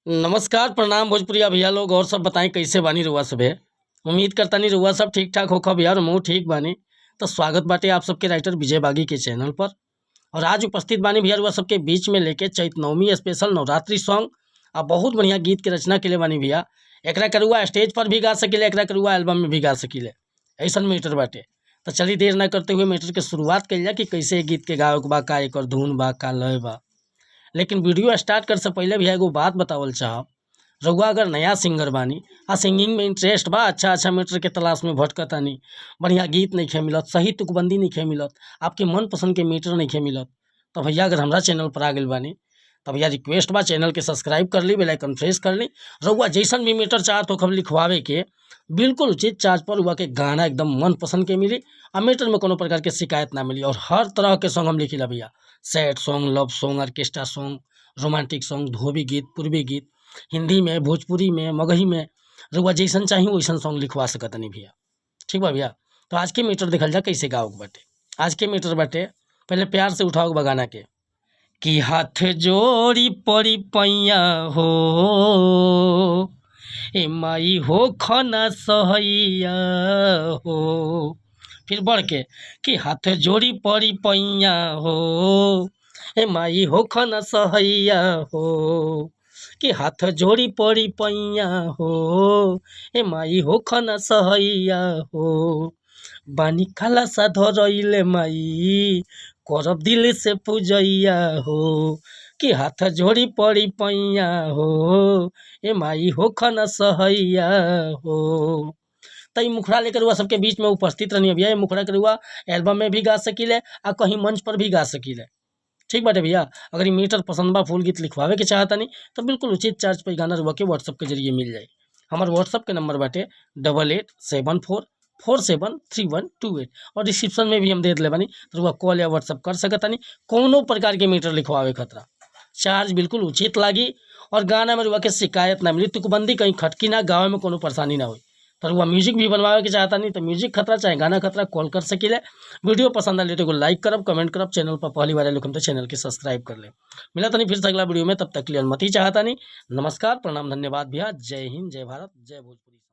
नमस्कार, प्रणाम भोजपुरिया भैया लोग। और सब बताएं कैसे बानी रउआ सभे। उम्मीद करतानी रउआ सब ठीक ठाक होखब यार, हमहू ठीक बानी। तो स्वागत बाटे आप सबके राइटर विजय बागी के चैनल पर। और आज उपस्थित बानी भैया रउआ सबके बीच में लेके चैत नवमी स्पेशल नवरात्रि सॉन्ग आ बहुत बढ़िया गीत के रचना के लिए बानी भैया। एकरा के रउआ स्टेज पर भी गा सकीले, एकरा के रउआ एल्बम में भी गा सकीले, ऐसन मैटर बाटे। तो चलिए देर ना करते हुए मैटर के शुरुआत कइल जाए कि कैसे गीत के गावे के बा, का एकर धुन बा, का लय बा। लेकिन वीडियो स्टार्ट करे से पहले भैया एगो बात बतावल चाहब। रउआ अगर नया सिंगर बानी आ सिंगिंग में इंटरेस्ट बा, अच्छा अच्छा मैटर के तलाश में भटकतानी, बढ़िया गीत नइखे मिलत, सही तुकबंदी नइखे मिलत, आपके मनपसंद के मीटर नइखे मिलत, तो भैया अगर हमरा चैनल पर आ गइल बानी तो भैया रिक्वेस्ट बा चैनल के सब्सक्राइब कर ली, बेल आइकन प्रेस कर ली। रउआ जैसन भी मीटर चाहत होखब लिखवावे के, बिल्कुल उचित चार्ज पर रउआ के गाना एकदम मनपसंद के मिली आ मीटर में कोनो प्रकार के शिकायत ना मिली। और हर तरह के सॉन्ग हम लिखिला भैया, sad song, love song, orchestra song, romantic song, धोबी गीत, पूर्वी गीत, हिंदी में, भोजपुरी में, मगही में, रउआ जैसन चाही वैसन सॉन्ग लिखवा सकतनी भैया। ठीक बा भैया। तो आज के मीटर देखल जा कैसे गावे के बाटे। आज के मीटर बाटे पहले प्यार से उठाओ बा गाना के कि हाथ जोड़ी पड़ी पैया हो, ए माई हो खना सहैया हो। फिर बढ़ के कि हाथ जोड़ी पड़ी पैया हो, ए माई हो खना सहैया हो, कि हाथ जोड़ी पड़ी पैया हो, ए माई हो खना सहैया हो। बानी खाला सा धरैले माई, करब दिल से पूजैया हो, कि हाथ जोड़ी पड़ी पैया हो, ए माई हो खना सहैया हो। त ई मुखड़ा लेकर रउआ सबके बीच में उपस्थित रहनी भैया। ये मुखड़ा के रउआ एल्बम में भी गा सकीले आ कहीं मंच पर भी गा सकीले। ठीक बाटे भैया। अगर ये मीटर पसंद बा, फुल गीत लिखवावे के चाहतानी तो बिल्कुल उचित चार्ज पर गाना रउआ के व्हाट्सअप के जरिए मिल जाई। हमार व्हाट्सअप के नंबर बाटे 8874473128 और डिस्क्रिप्शन में भी हम दे दिले बानी, तो रउआ कॉल या व्हाट्सअप कर सकतानी। कौनो प्रकार के मीटर लिखवावे खतरा चार्ज बिल्कुल उचित लागी और गाना में रउआ के शिकायत ना मिली, तुकबंदी कहीं खटकी ना, गावे में कोनो परेशानी ना होई। तो रउआ म्यूजिक भी बनवावे के चाहतानी तो म्यूजिक खतरा चाहे गाना खतरा कॉल कर सकीले। वीडियो पसंद आले तो एगो लाइक करब, कमेंट करब, चैनल पर पहली बार आइल तो चैनल के सब्सक्राइब कर ले। मिला तनी फिर से अगला वीडियो में, तब तक के लिए अनुमति चाहतानी। नमस्कार, प्रणाम, धन्यवाद भैया। जय हिंद, जय भारत, जय भोजपुरी।